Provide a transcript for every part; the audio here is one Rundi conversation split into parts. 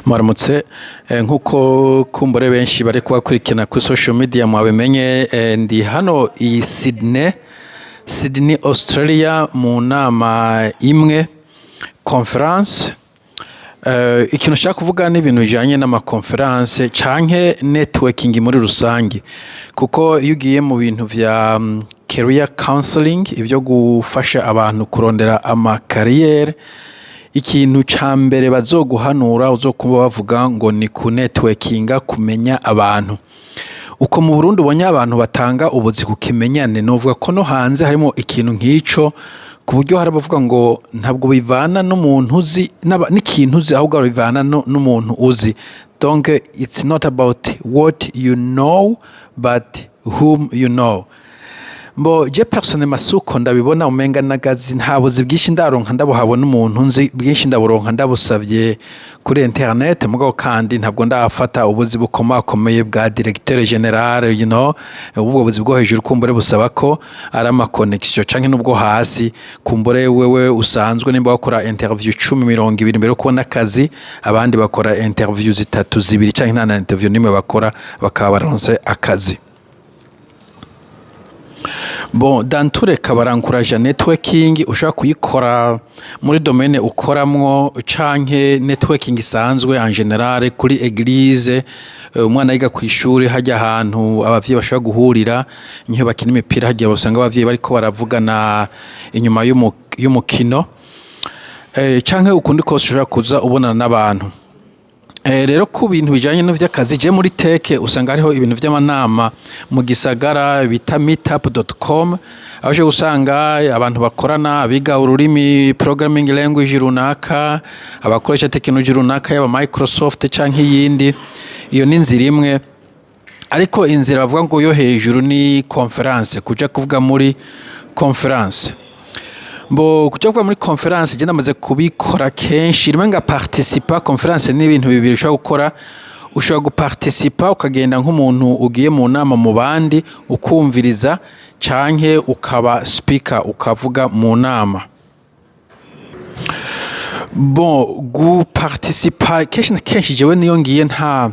Mwaramutse. Nk'uko kumbure benshi bari kubakurikirana kuri social media mwabimenye, ndi hano i Sydney, Sydney, Australia, mu nama imwe, conference. Ikintu nshaka kuvuga ni ibintu bijanye n'ama conference canke networking muri rusange, kuko iyo ugiye mu bintu vya career counseling, ivyo gufasha abantu kurondera ama carrière, ikintu ca mbere bazoguhanura, uzokumva bavuga ngo ni ku networkinga, kumenya abantu. Uko mu Burundi ubonye abantu batanga ubuzi ku kimenyane, novuga ko no hanze harimo ikintu nk'ico, ku buryo hari abavuga ngo ntabwo bivana n'umuntu uzi n'ikintu uzi, ahubwo bivana n'umuntu uzi. Donc it's not about what you know but whom you know. Mbo je personnellement suko ndabibona, umenga nagazi nta buzi bwinshi ndaronka ndabuhabona umuntu nzi, bwinshi ndaburonka ndabusavye kuri internet. Mugabo kandi ntabwo ndafata ubuzi bukomakomeye bwa directeur général, ubwo buzi bwo hejuru kumbure busaba ko ari ama connection, canke n'ubwo hasi kumbure wewe usanzwe nimba wakora interview 10, 20 mbere yo kubona akazi, abandi bakora interview zitatu, zibiri, canke nta na interview nimwe bakora, bakaba baronse akazi. Bon, dans tous les cas barankuraja networking. Ushobora kuyikora muri domaine ukoramwo canke networking isanzwe en général kuri église, umwana yiga kw'ishuri, hajya ahantu abavyeyi bashobora guhurira nk'iyo bakina imipira, hagiye usanga abavyeyi bariko baravugana inyuma y'umukino, canke ukundi kose ushobora kuza ubonana n'abantu. Rero ku bintu bijanye n'ivy'akazi, je muri tech usanga hariho ibintu vy'amanama mu gisagara bita meetup.com, aho ushobora gusanga abantu bakorana, abiga ururimi, programming language runaka, abakoresha tekinoloji runaka, yaba Microsoft canke iyindi. Iyo ni inzira imwe, ariko inzira bavuga ngo yo hejuru ni conference, kuja kuvuga muri conference. Mbo kuja kuvuga muri conference, je ndamaze kubikora kenshi, rimwe nga participa. Conference ni ibintu bibiri ushobora gukora: ushobora guparticipa, ukagenda nk'umuntu ugiye mu nama mu bandi ukumviriza, canke ukaba speaker, ukavuga mu nama. Bon, guparticipa kenshi na kenshi jewe niyo ngiye, nta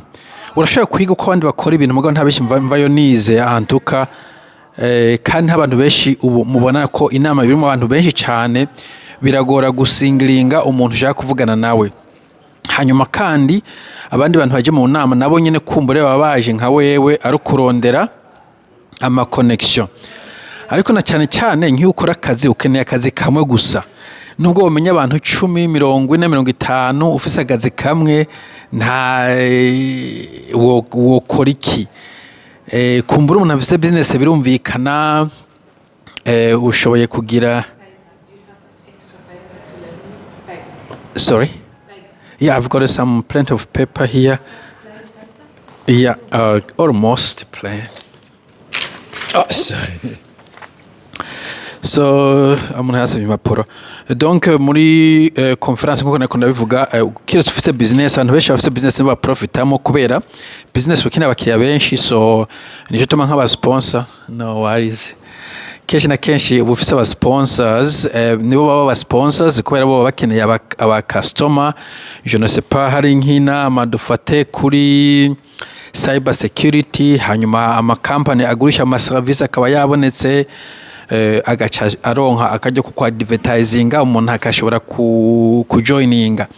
urashobora kwiga uko abandi bakora ibintu, mugabo nta benshi mvayo nize antuka. Kandi nk'abantu benshi ubu mubona ko inama birimo abantu benshi cane, biragora gusingiringa umuntu ushaka kuvugana nawe. Hanyuma kandi abandi bantu baje mu nama nabo nyene kumbure baba baje nka wewe, ari ukurondera ama connection. Ariko na cyane cyane nk'iyo ukora akazi, ukeneye akazi kamwe gusa. Nubwo womenya abantu 10, 40, 50, ufise akazi kamwe nta wokora iki? Kumbura umuntu afise business birumvikana, ushoboye kugira. Sorry, yeah, I've got some plenty of paper here. Yeah, almost plain. Oh, sorry. So umuntu yasabye impapuro. Donc muri conference, nkuko nariko ndabivuga, kiretse ufise business, abantu benshi bafise business nibo baprofitamo, kubera business bakeneye abakiriya benshi. So nico tuma nk'aba sponsor, no worries, kenshi na kenshi uba ufise aba sponsors, nibo baba aba sponsors kubera bo baba bakeneye aba customer. Je ne sais pas, hari nk'inama dufate kuri cyber security, hanyuma amakampani agurisha amaserivisi akaba yabonetse, agaca aronka akaryo ko advertisinga, umuntu akashobora kujoininga.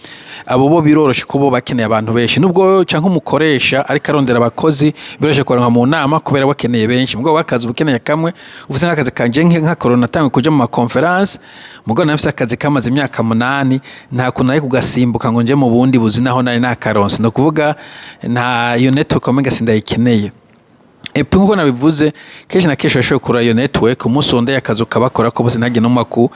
Abo bo biroroshe ko bo bakeneye abantu benshi, nubwo canke umukoresha ariko arondera abakozi, biroroshe kubaronka mu nama kubera bakeneye benshi. Mugabo akazi uba ukeneye kamwe. Ufise nk'akazi kanje, nka corona natangwe kuja mu ma conference, mugabo nafise akazi kamaze imyaka 8, nta kuntu nari kugasimbuka ngo nje mu bundi buzi naho nari nakaronse. No kuvuga nta iyo network umenga sindayikeneye. Et puis nkuko nabivuze, kenshi na kenshi urashobora kura iyo network umunsi wondeye akazi ukabakora ko bose, ntagire n'umwe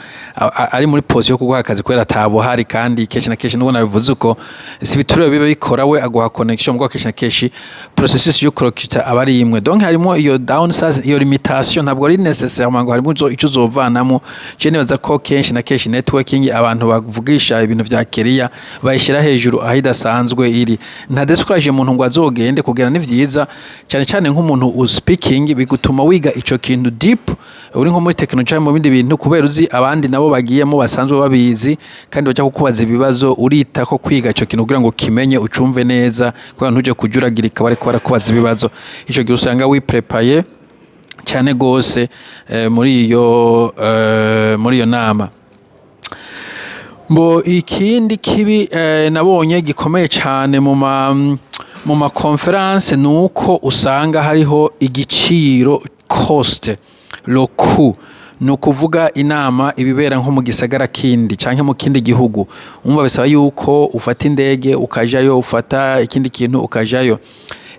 ari muri position yo kuguha akazi kubera atabuhari. Kandi kenshi na kenshi, nubwo nabivuze uko, si biturire biba bikora, we aguha connection, mugabo kenshi na kenshi processus yo kurecruta aba ari imwe. Donc harimo iyo downside, iyo limitation. Ntabwo ari nécessairement ngo harimo ico uzovanamo. Je nibaza ko kenshi na kenshi networking abantu bavugisha ibintu vya career bayishyira hejuru aho idasanzwe iri. Nta discourage umuntu ngo azogende kugira, ni vyiza cyane cyane nk'umuntu. u speaking bigutuma wiga ico kintu deep, uri nko muri technology canke mu bindi bintu, kubera uzi abandi nabo bagiyemo basanzwe babizi kandi baja kukubaza ibibazo. Urita ko kwiga ico kintu kugira ngo kimenye, ucumve neza, kubera ntuje kujuragirika bariko barakubaza ibibazo. Ico gihe usanga wiprepaye cyane gose muri iyo nama. Mbo ikindi kibi nabonye gikomeye cyane mu ma conference nuko usanga hariho igiciro, cost, le coût. Ni ukuvuga inama ibibera nko mu gisagara kindi canke mu kindi gihugu, umva bisaba yuko ufata indege ukajayo, ufata ikindi kintu ukajayo.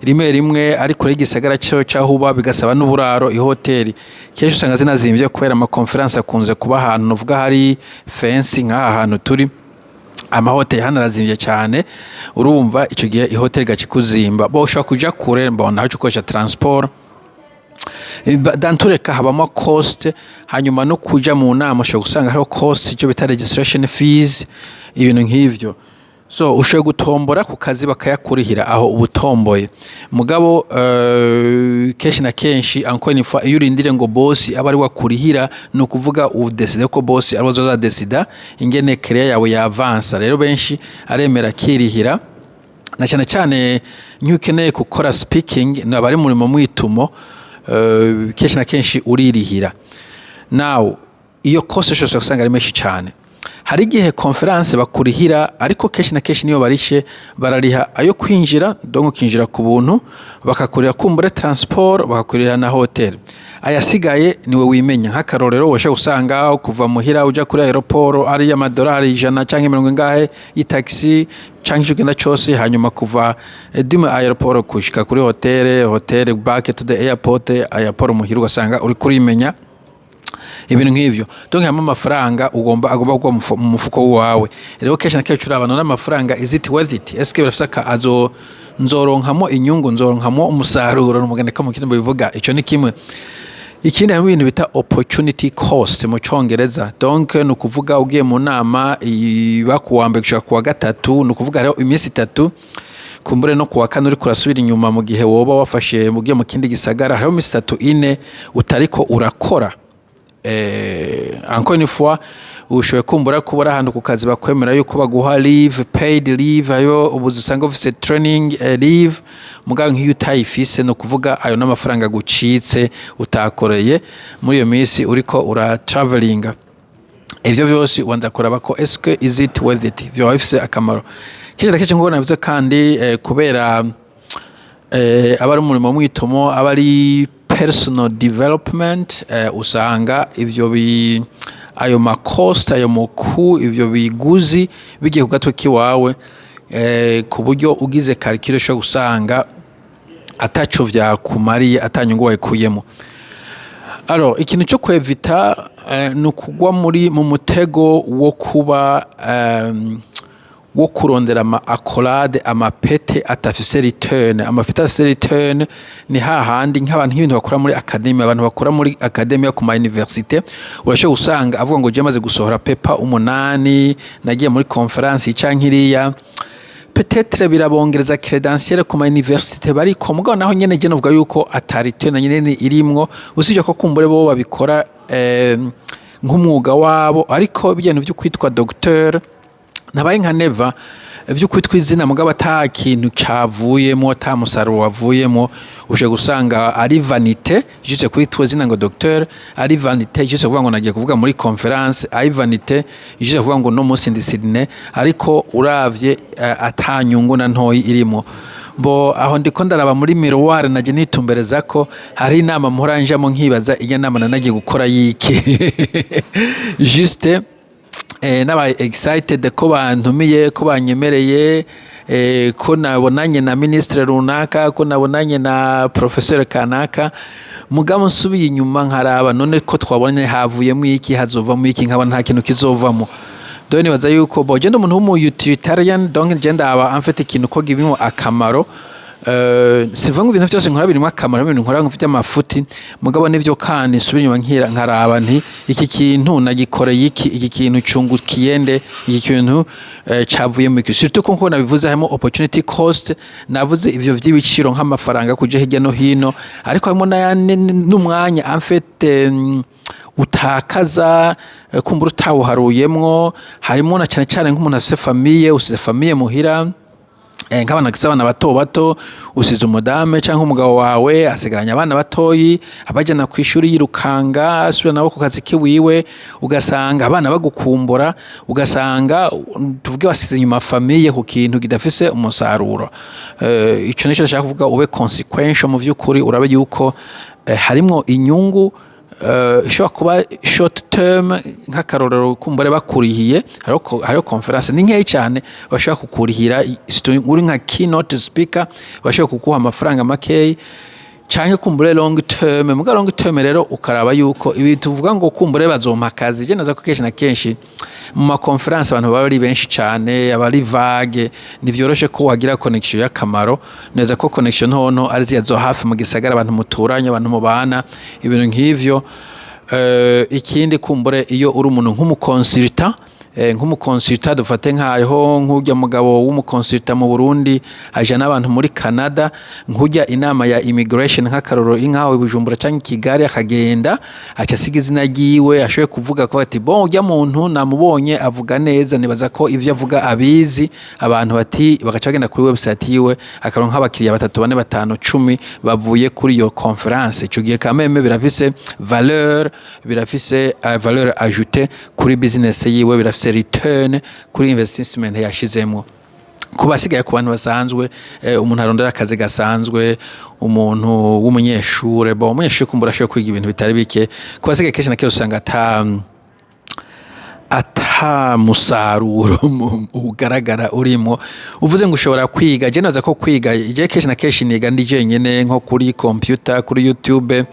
Rimwe rimwe ari kure y'igisagara cyo caho uba, bigasaba n'uburaro, ihoteli kenshi usanga zinazimvye, kubera ama conference akunze kuba ahantu nuvuga hari fancy. Nk'aha hantu turi, amahoteli hano arazimvye cyane. Urumva ico gihe ihoteli gaca ikuzimba, bo ushobora kuja kure, mbona aho ukoresha transport. Dantureka habamo cost. Hanyuma no kuja mu nama ushobora gusanga hariho cost, icyo bita registration fees, ibintu nk'ivyo. So ushoboye gutombora ku kazi bakayakurihira, aho uba utomboye. Mugabo kenshi na kenshi, encore une fois, iyo urindire ngo boss aba ari wakurihira, ni ukuvuga udeside ko boss ari azadesida ingene carrière yawe yavansa. Rero benshi aremera akirihira, na cyane cyane nk'iyo ukeneye gukora speaking, aba ari umurimo mwitumo, kenshi na kenshi uririhira. Now iyo cost yose usanga ari menshi cyane. Hari igihe conference bakurihira, ariko kenshi na kenshi niyo barishe, barariha ayo kwinjira, donc ukinjira ku buntu, bakakurira kumbure transport, bakakurira na hotel, ayasigaye niwe wimenya. Nk'akarorero, washobora gusanga kuva muhira uja kuri aéroport ari amadolari 100 canke mirongo ingahe y'itaxi canke ico ugenda cose, hanyuma kuva dime aéroport gushika kuri hotel, hotel back to the airport, airport muhira, ugasanga uri kurimenya, ibintu nk'ivyo. Donc hamwe amafaranga ugomba agomba kugwa mu mufuko wawe. Rero kenshi na kenshi urabana n'amafaranga, is it worth it? Eske birafise aka azo nzoronkamo inyungu, nzoronkamo umusaruro? N'umugani ko mu kindi bivuga. Ico ni kimwe. Ikindi, harimo ibintu bita opportunity cost mu Congereza. Donc ni ukuvuga ugiye mu nama iba kuwa mbere gushika kuwa gatatu, ni ukuvuga hariho iminsi 3, kumbure no kuwa kane uriko urasubira inyuma, mu gihe woba wafashe ugiye mu kindi gisagara, hariho iminsi 3, 4 utariko urakora. Encore une fois, ushoboye kumbura kubura ahantu ku kazi bakwemera yuko baguha leave, paid leave, ayo ubu usanga ufise training leave. Mugabo nk'iyo utayifise, ni ukuvuga ayo n'amafaranga gucitse utakoreye muri iyo minsi uriko ura travelinga. Ivyo vyose ubanza kuraba ko eske is it worth it, vyoba bifise akamaro. Kenshi na kenshi, nkuko nabivuze kandi, kubera aba ari umurimo mwitomo, aba ari personal development, usanga ivyo bi ayo ma cost, ayo moku, ivyo biguzi bigiye ku gatwe kiwawe, ku buryo ugize calcul ushobora gusanga ataco vyakumariye, atanyungu wayikuyemo. Alors ikintu cyo kwevita ni ukugwa mu mutego wo kuba wo kurondera ama accolade, amapete atafise return. Amapete atafise return ni hahandi nk'abantu, nk'ibintu bakora muri academy, abantu bakora muri academy ku ma université, urashobora gusanga avuga ngo je maze gusohora paper 8, nagiye muri conference canke iriya. Peut-être birabongereza credentiel ku ma université bariko, mugabo naho nyene je novuga yuko ata return nyene irimwo, usibye ko kumbure bo babikora nk'umwuga wabo. Ariko ibintu vyo kwitwa docteur, nabaye nka Neva, vyo kwitwa izina mugabo ata kintu cavuyemo, ata musaruro wavuyemo, uje gusanga ari vanité juste kwitwa izina ngo docteur, ari vanité juste kuvuga ngo nagiye kuvuga muri conference, ari vanité juste kuvuga ngo no munsi ndi Sydney, ariko uravye ata nyungu na ntoyi irimo. Bo aho ndiko ndaraba muri miroir, naje nitumbereza ko hari inama mpora njamo nkibaza iyo nama nanagiye gukora yiki, juste nabaye excited ko bantumiye, ko banyemereye, ko nabonanye na ministre runaka, ko nabonanye na professeur kanaka. Mugabo nsubiye inyuma nkaraba, none ko twabonye havuyemo iki, hazovamo iki? Nkabona nta kintu kizovamo. Donc nibaza yuko bo je ndi umuntu w'umu utilitarian, donc je ndaba en fait ikintu ko gibimo akamaro. Sivuga ngo ibintu vyose nkora birimwo akamaro, ibintu nkora mfite amafuti, mugabo nivyo kandi nsubira inyuma nkira nkaraba nti: iki kintu nagikoreye iki? Iki kintu cungukiye nde? Iki kintu cavuye mu iki? Surtout ko nkuko nabivuze, harimo opportunity cost. Navuze ivyo vy'ibiciro nk'amafaranga kuja hirya no hino, ariko harimo n'ayandi n'umwanya en fait utakaza, kumbura utawuharuyemwo. Harimo na cyane cyane nk'umuntu afise famille, usize famille muhira, nk'abana bafise abana bato bato, usize umudame canke umugabo wawe asigaranye abana batoyi, abajana kw'ishuri, yirukanga asubira nabo ku kazi kiwiwe, ugasanga abana bagukumbura, ugasanga tuvuge wasize inyuma famille ku kintu kidafise umusaruro. Ico nico nshaka kuvuga: ube consequential mu vy'ukuri, urabe yuko harimwo inyungu ishobora kuba short term. Nk'akarorero, kumbure bakurihiye, hariho conference ni nkeyi cyane bashobora kukurihira, uri nka keynote speaker, bashobora kuguha amafaranga makeyi, canke kumbure long term. Muga long term rero ukaraba yuko ibi tuvuga ngo kumbure bazompa akazi, je naza ko kenshi na kenshi mu ma conference abantu baba ari benshi cane, aba ari vague, ntivyoroshe ko wagira connection y'akamaro neza, ko connection ntonto ari ziya zo hafi mu gisagara, abantu muturanye, abantu mubana, ibintu nk'ivyo. Ikindi kumbure iyo uri umuntu nk'umuconsultant, nk'umuconsultant dufate nk'hariho nk'urya mugabo w'umuconsultant mu Burundi aja n'abantu muri Canada, nk'urya inama ya immigration nk'akarorero inkaho i Bujumbura canke i Kigali, akagenda aca asiga izina ryiwe, ashoboye kuvuga ko ati: "Bon, urya muntu namubonye avuga neza, nibaza ko ivyo avuga abizi." Abantu bati bagaca bagenda kuri website yiwe, akaronka nk'abakiriya batatu, bane, batanu, 10 bavuye kuri iyo conference. Ico gihe kameme birafise valeur, birafise valeur ajoutée kuri business yiwe, birafise return kuri investissement yashizemwo. Ku basigaye, ku bantu basanzwe, umuntu arondera akazi gasanzwe, umuntu w'umunyeshure, bon, umunyeshure kumbura ashobora kwiga ibintu bitari bike. Ku basigaye, kenshi na kenshi usanga ata musaruro ugaragara urimo. Uvuze ngo ushobora kwiga, je naza ko kwiga, je kenshi na kenshi niga ndi jenyene, nko kuri computer, kuri YouTube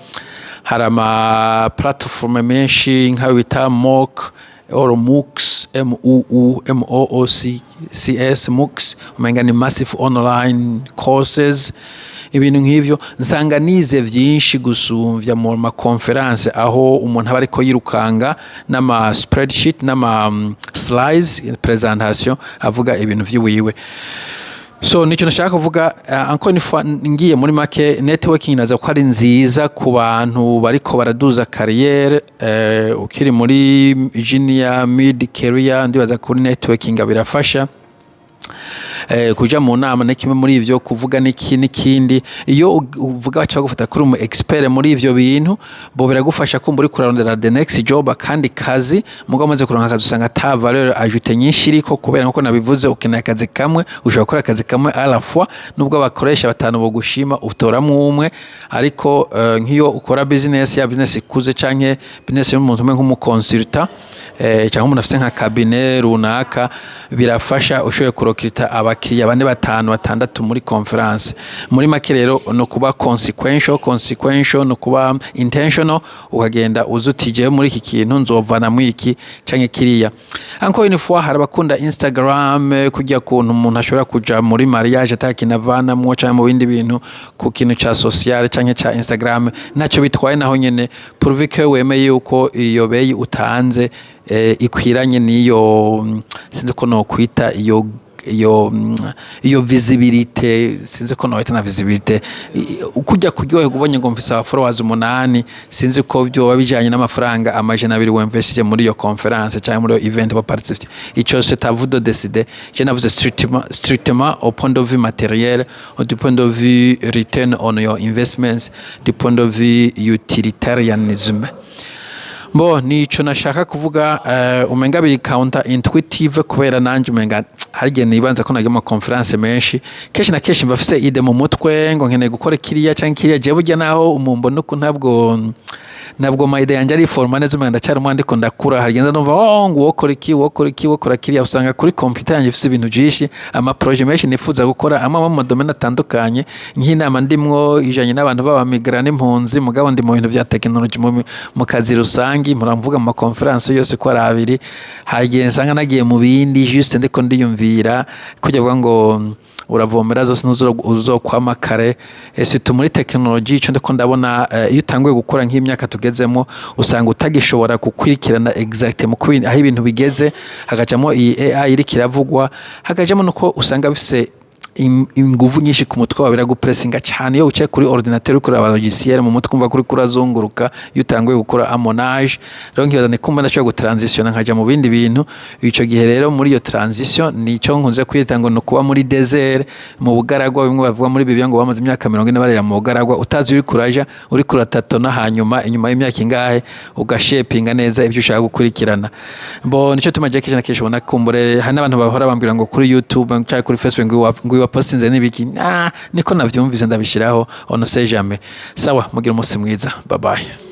hari ama platform menshi nkayo bita MOOC or MOOCs, M U U M O O C C S, MOOCs, umenga ni massive online courses, ibintu nk'ivyo. Nsanga nize vyinshi gusumvya mu ma conference, aho umuntu aba ariko yirukanga n'ama spreadsheet n'ama slides presentation, avuga ibintu vyiwiwe. So nico nashaka kuvuga. Encore une fois, ngiye muri make, networking naza ko ari nziza ku bantu bariko baraduza carrière. Ukiri muri junior, mid career, ndibaza kuri networking birafasha. Kuja mu nama ni kimwe muri ivyo, kuvuga n'iki n'ikindi. Iyo uvuga, baca bagufata kuri umu expert muri ivyo bintu, bo biragufasha kumva uri kurarondera the next job, akandi kazi. Mugabo umaze kuronka akazi, usanga ata valeur ajoutée nyinshi iriko, kubera nkuko nabivuze, ukeneye akazi kamwe, ushobora gukora akazi kamwe à la fois. Nubwo abakoresha batanu bogushima, utoramwo umwe. Ariko nk'iyo ukora business, ya business ikuze canke business y'umuntu umwe nk'umuconsultant, cyangwa umuntu afise nka cabinet runaka, birafasha ushoboye kurecruta abakiriya bane, batanu, batandatu muri conference. Muri make rero no kuba consequential, no kuba intentional, ukagenda uzi uti: "Jewe muri iki kintu nzovanamwo iki canke kiriya." Encore une fois, hari abakunda Instagram, kurya kuntu umuntu ashobora kuja muri mariage atakintu avanamwo, canke mu bindi bintu ku kintu ca social canke ca Instagram, ntacyo bitwaye naho nyene, pourvu que wemeye yuko iyo beyi utanze ikwiranye n'iyo, sinzi ko nokwita iyo visibilité, sinzi ko nokwita na visibilité, kujya kuryoherwa ubonye ngo mfise aba followers umunani, sinzi ko byoba bijanye n'amafaranga 200 winvestije muri iyo conference cyangwa muri iyo event wa participé. Ico c'est à vous de décider. Je navuze strictement au point de vue matériel, du point de vue return on your investments, du point de vue utilitarianism. Bo nico nashaka kuvuga. Umenga biri counter intuitive, kubera nanje umenga hari igihe nibanza ko nagiye mu conference menshi, kenshi na kenshi mba mfise idée mu mutwe ngo nkeneye gukora kiriya canke kiriya. Jewe burya naho umumbona uko, ntabwo ma idée yanje ari forma neza, umenga ndacyari umwana ndiko ndakura. Hari igihe numva: "Oh, ngo wokora iki, wokora iki, wokora kiriya." Usanga kuri computer yanjye ifise ibintu byinshi, ama projet menshi nifuza gukora, amwe mu madomaine atandukanye. Nk'inama ndimwo ijanye n'abantu b'abamigra n'impunzi, mugabo ndi mu bintu vya technology mu kazi rusangi, muramvuga mu ma conference yose ko ari abiri. Hari igihe nsanga nagiye mu bindi, juste ndiko ndiyumvira. Kwiyumvira kujya avuga ngo uravomera zose ntuzokwama kare. Surtout muri technologie, ico ndiko ndabona, iyo utanguye gukora nk'imyaka tugezemo, usanga utagishobora gukurikirana exact mu aho ibintu bigeze. Hagajamo iyi AI iriko iravugwa, hagajamo nuko usanga bifise inguvu nyinshi ku mutwe wawe, biragupressinga cyane. Iyo wicaye kuri ordinateur uriko uraba logiciel, mu mutwe umva kuri kurazunguruka. Iyo utanguye gukora amonage rero, nkibaza ni kumva ndashobora gutransitiona nkaja mu bindi bintu. Ico gihe rero, muri iyo transition, nico nkunze kwita ngo ni ukuba muri desert, mu bugaragwa, bimwe bavuga muri Bibiliya ngo bamaze imyaka 40 barira mu bugaragwa, utazi uri kuraja, uri kuratatona. Hanyuma inyuma y'imyaka ingahe ugashepinga neza ibyo ushaka gukurikirana. Bo nico tuma je kenshi na kenshi ubona kumbure hari n'abantu bahora bambwira ngo kuri YouTube cyangwa kuri Facebook ngo wapostinze n'ibiki. Ah, niko navyumvise ndabishiraho, on ne sait jamais. Sawa, mugira umunsi mwiza, bye bye.